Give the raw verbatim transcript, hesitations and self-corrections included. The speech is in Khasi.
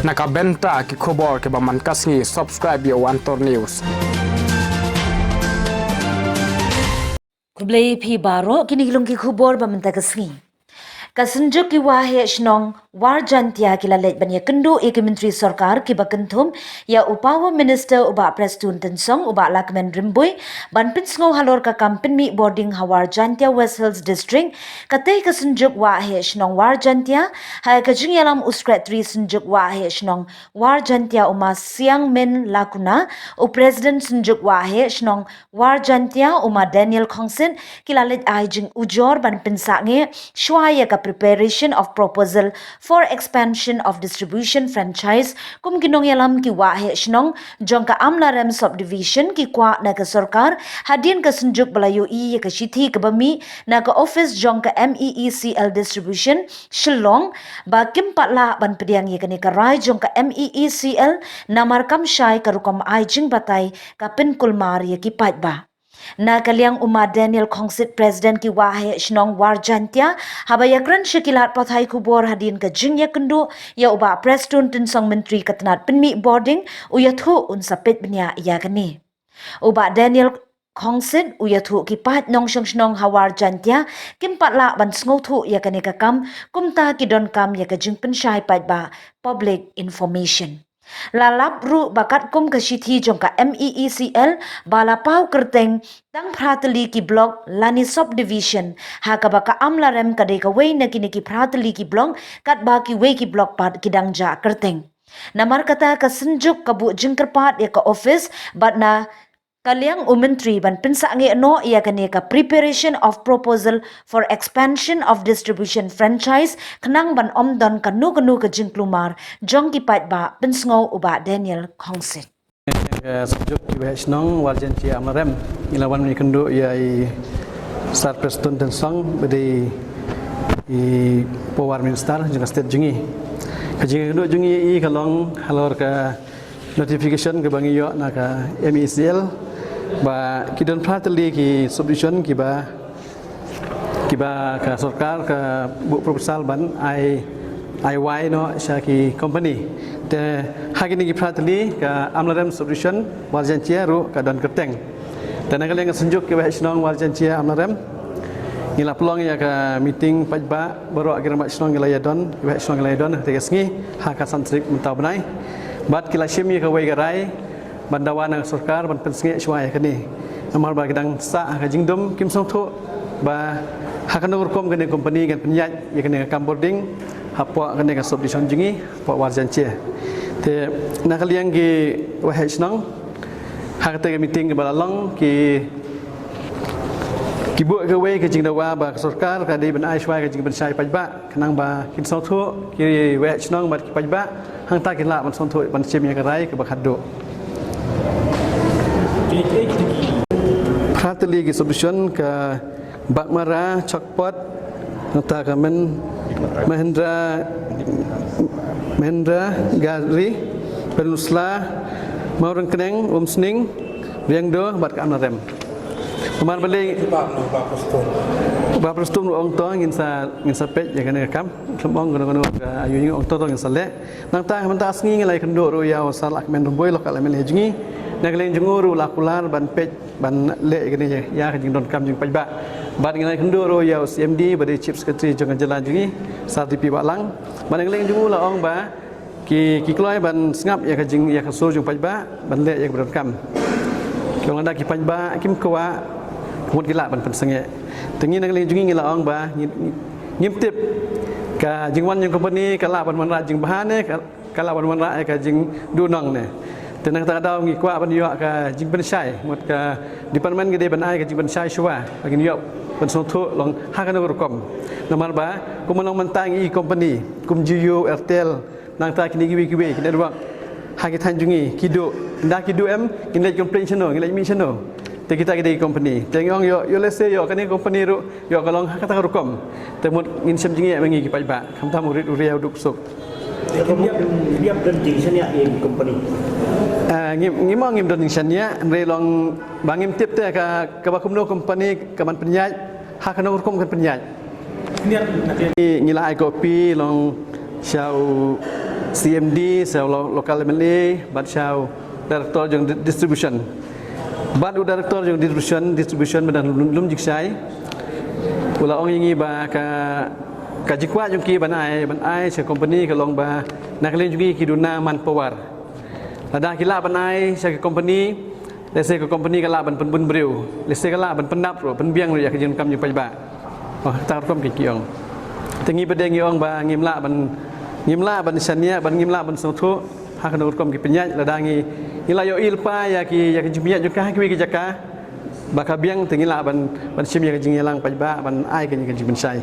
Na ka bynta ki khubor kiba man ka sngi, subscribe ïa u Antor News. Khublei phi baroh, kine ki long ki khubor ba mynta ka sngi. Ka Synjuk ki Waheh Shnong War Jaintia ki la leit ban ïakynduh ïa ki myntri sorkar kiba kynthup ïa u Power Minister u Bah Prestone Tynsong, u Bah Lahkmen Rymbui, ban pynsngew halor ka kam pynmih bording ha War Jaintia West Hills District. Katei ka Synjuk Waheh Shnong War Jaintia, ha ka jingïalam u Secretary Synjuk Waheh Shnong War Jaintia u Ma Siangmin Lakuna, u President Synjuk Waheh Shnong War Jaintia u Ma Daniel Khongsit, ki la leit ai jingujor ban pynsangeh shuwa ïa ka preparation of proposal for expansion of distribution franchise, kum ki nongïalam ki waheh shnong jong ka Amlarem Subdivision ki kwah na ka sorkar, hadien ka Synjuk ba la ïohi ïa ka shithi kaba mih na ka office jong ka M E E C L Distribution Shillong, ba kim pat lah ban pdiang ïa kane ka rai jong ka M E E C L, namar kam shai ka rukom ai jingbatai ka pynkulmar ïa ki paidbah. Na ka liang u Ma Daniel Khongsit, President ki Waheh Shnong War Jaintia, haba ïakren sha ki lad pathai khubor hadien ka jingïakynduh ïa u Bah Prestone Tynsong, Myntri ka tnat pynmih bording, u ïathuh un sa peit bniah ïa kane. U Bah Daniel Khongsit u ïathuh ki paid nongshong shnong ha War Jaintia kim pat lah ban sngewthuh ïa kane ka kam, kumta ki donkam ïa ka jingpynshai paidbah, public information. La lap ruh ba katkum ka shithi jong ka M E E C L, ba la paw kyrteng tang phra tylli ki block lane subdivision, ha kaba ka Amlarem ka dei kawei na kine ki phra tylli ki block, katba kiwei ki block pat ki dang jah kyrteng. Namar kata ka Synjuk ka buh jingkyrpad ïa ka office, bad na ka liang u Myntri ban pynsangeh noh ïa kane ka preparation of proposal for expansion of distribution franchise, khnang ban ym don kano kano ka jingkulmar jong ki paidbah, pynsngew u Bah Daniel Khongsit. Ka Synjuk ki Waheh Shnong War Jaintia Amlarem, ngi la wan ïakynduh ïa i Sir Prestone Tynsong, ba dei i Power Minister jong ka state jong ngi. Ka jingïakynduh jong ngi ïa i ka long halor ka notification kaba ngi ïoh na ka M E E C L, ba ki don phra tylli ki subdivision kiba, kiba ka sorkar ka buh proposal ban ai, ai wai noh sha ki company. Te ha kine ki phra tylli, ka Amlarem Subdivision War Jaintia ruh ka don kyrteng. Te na ka liang ka Synjuk ki Waheh Shnong War Jaintia Amlarem, ngi la pynlong ïa ka meeting paidbah, baroh ki rangbah shnong ki la ïadon, ki waheh shnong ki la ïadon, ha kata ka sngi, ha ka san tarik mynta u bnai. Bad ki la shim ïa kawei ka rai ban dawa na ka sorkar ban pynsangeh shuwa ïa kane. Namar ba ki dang sah ha ka jingdum, kim sngewthuh ba ha kano ka rukom kane ka company kan pynïaid ïa kane ka kam bording hapoh kane ka subdivision jong ngi, hapoh War Jaintia. Te na ka liang ki waheh shnong, ha kata ka meeting kaba la long, ki, ki buh kawei ka jingdawa ba ka sorkar ka dei ban ai shuwa ïa ka jingpynshai paidbah, khnang ba kin sngewthuh ki waheh shnong bad ki paidbah, hangta kin lah ban sngewthuh ban shim ïa ka rai kaba khatduh. Phra tylli ki subdivision, ka Baghmara, Chakpot, nangta ka Men-, Mahendra, Mahendra Gari, Pynursla, Mawryngkneng, Umsning, Riangdo bad ka Amlarem. Namar balei Bah Prestone ruh ong to ngin sa, ngin sa peit ïa kane ka kam. Khlem ong kano kano ka aïu, ong to to ngin sa leh. Nangta mynta ka sngi ngi la ïakynduh ruh ïa u Sir Lahkmen Rymbui, local M L A jong ngi. Na ka liang jong u ruh la kular ban peit ban leh ïa kane ïa ka jingdonkam jong paidbah. Bad ngi la ïakynduh ruh ïa u C M D ba dei Chief Secretary jong ka jylla jong ngi, Sir D P Wahlang. Bad na ka liang jong u la ong ba ki, ki kloi ban sngap ïa ka jing, ïa ka sur jong paidbah ban leh ïa kaba donkam. Ki ong lada ki paidbah kim kwah, ka mut ki lah ban pynsangeh. Te ngi na ka liang jong ngi ngi la ong ba ngi, ngi, ngim tip ka jingwan jong company ka lah ban wanrah jingbha ne ka, ka lah ban wanrah ïa ka jingduhnong ne. Te na kata ka daw ngi kwah ban ïoh ka jingpynshai, mut ka department ka dei ban ai ka jingpynshai shuwa ba ngin ïoh pynsngewthuh long ha kano ka rukom. Namar ba kum long mynta ngi i company kum Jio, Airtel, nangta kine kiwei kiwei ki network ha ki thaiñ jong ngi ki duh. Ynda ki duh em, ngin leit complain shano, ngin leit mih shano? Te kita ki dei ki company. Te ngi ong ïoh, ïoh lehse ïoh kane ka company ruh ïoh ka long ha kata ka rukom. Te mut ngin shem jingeh ma ngi ki paidbah. Khamtam u rit u riaw duk suk. Te ka mut ngim don jingshaniah ïa ki company. Ah, ngim, ngim ong ngim don jingshaniah, hynrei long ba ngim tip te ka, kaba kumno company ka ban pynïaid, ha kano ka rukom kan pynïaid. Ngi, ngi la ai copy long sha u, C M D, sha u lo-, local M L A, bad sha u director jong di-, distribution. Bad u director jong distribution, distribution ba dang lum, lum jingshai. U la ong ïa ngi ba ka, ka jingkwah jong ki ban ai, ban ai sha company ka long ba na ka liang jong ngi ki duna manpower. Lada ki lah ban ai sha ka company, lehse ka company ka lah ban pynbun briew, lehse ka lah ban pyndap ruh, pynbiang ruh ïa ka jingdonkam jong paidbah. Oh, tang rukom ki ki ong. Te ngi pat de ngi ong ba ngim lah ban, ngim lah ban shaniah, ban ngim lah ban sngewthuh ha kano rukom ki pynïaid. Lada ngi, ngi la ïohi lypa ïa ki, ïa ki jingpynïaid jong ka ha kiwei ki jaka ba ka biang, te ngi lah ban, ban shim ïa ka jingïalang paidbah, ban ai ka jingpynshai.